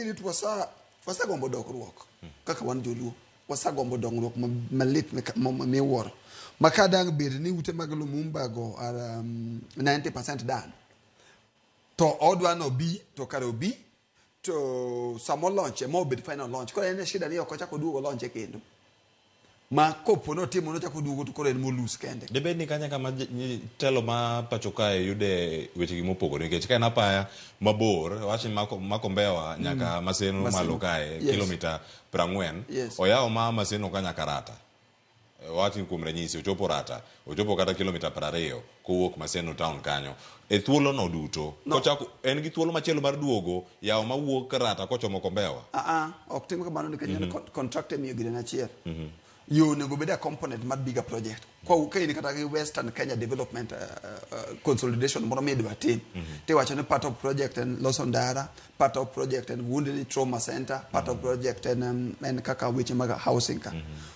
Rit wasagombo dongruok kaka wan joluo, wasagombo dongruok malit miwuoro ma ka dang' bed ni ute mag Lumumba go are 90% done to odwa no bi to kare obi to samo launch ema obed final launch. Koro en e shida ni ok ochak oduogo launch e kendo ma kopo notimo nochako oduogo to koro en molus kende. Dibed ni kanya kama telo ma pacho kae yude wechegi mopogore, nikech ka en apaya mabor, wach ni mako Mbewa nyaka Maseno. Maseno. Malo kae. Kilomita 40. Oyawo ma Maseno ka nyaka Rata. Wach ni kuom ranyisi ochopo Rata, ochopo kata kilomita 20 kowuok Maseno town kanyo e thuolo no duto. No. Kochako en gi thuolo machielo mar duogo yawo mawuok Rata kochomo Kombewa. Ah, ok tim kamano nikech en contract emiyo gine achiel. Yo onego bed a component mar bigger project. Kwa ka in kata gi Western Kenya Development consolidation moro midwa tim. Tiwacho ni part of project en loso ndara, part of project en Wounded Trauma Center, part of project en kaka weche mag housing ka.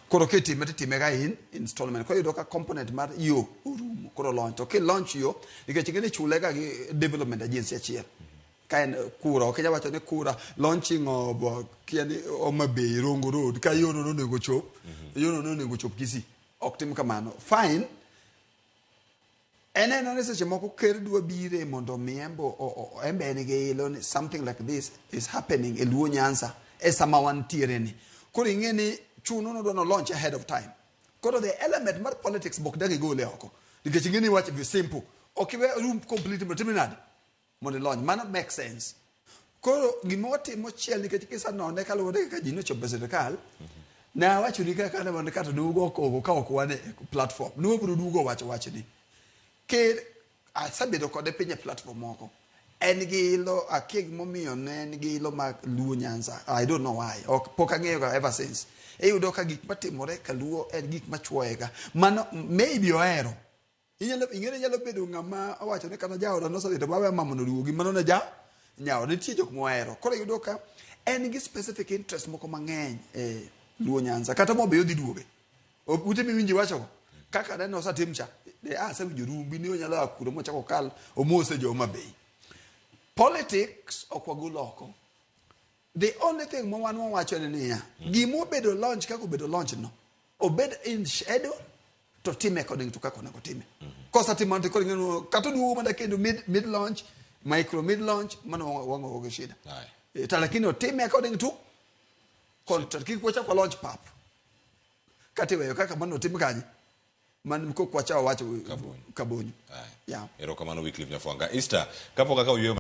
Koro kitime titime ga in installment. Koro iyudo ka component mar yo orumo. Koro launch. To ki launch yo, nikech ing'e ni chule ga gi development agency achiel. Ka en kura ok inyal wacho ni kura launching of kia ni Homa Bay Rongo Road ka yono nonego chop yono nonego chop Kisii. Ok tim kamano. Fine, en ena ni seche moko ker dwa bire mondo mi embe embe en gi ilo ni something like this is happening e Luo Nyanza e sama wantiere ni. Koro ing'e ni chuno nodwa no launch ahead of time. Koro the element mar politics bok dang igole oko nikech ing'e ni wach be simple, ok iwe room complete mondo timni nade mondo ilony. Mano make sense. Koro gima watimo chiel nikech kisanone kaluwore gi kaka ji nochopo e sirikal ne awachoni kaka ne wan kata nugo koko ka ok wan e platform ne wabiro duogo wacho wachni. Ker asebedo kode piny e platform moko, en gi ilo. Akia gimomiyo ne en gi ilo mar Luo Nyanza. I don't know why, ok pok ang'eyo ga ever since. Iyudo ka gik matimore ka Luo en gik machuoye ga. Mano maybe ohero. Inyalo ing'e ni inyalo bedo ng'ama owacho ni kata jaoda nosedhi to wawe mama mondo oduogi. Mano ne ja nyawo nitie jok mohero. Koro iyudo ka en gi specific interest moko mang'eny e Luo Nyanza kata mobe odhi duoge. Ute miwinji wacho kaka neno osetim cha de asewinjo rumbi ni onyalo a kuro mochako kal omose jo Homa Bay. Politics ok wagol oko. The only thing ma wan wawacho en niya, gimobedo launch kaka obedo launch no obed in schedule to time according to kaka onego time. Kosetimo to koro ing'eyo kata oduogo mana kendo mid launch, micro mid launch, mano wang'o gi shida. Aye. To lakini otime according to contract. Kik wachak wa launch pap kata iweyo kaka mano otim kanye man kok wacha wacho. Kabonyo. Kabonyo. Aye. Yeah. Erokamano, Wycliffe Nyafwanga. Easter, kapok akawo yueyo.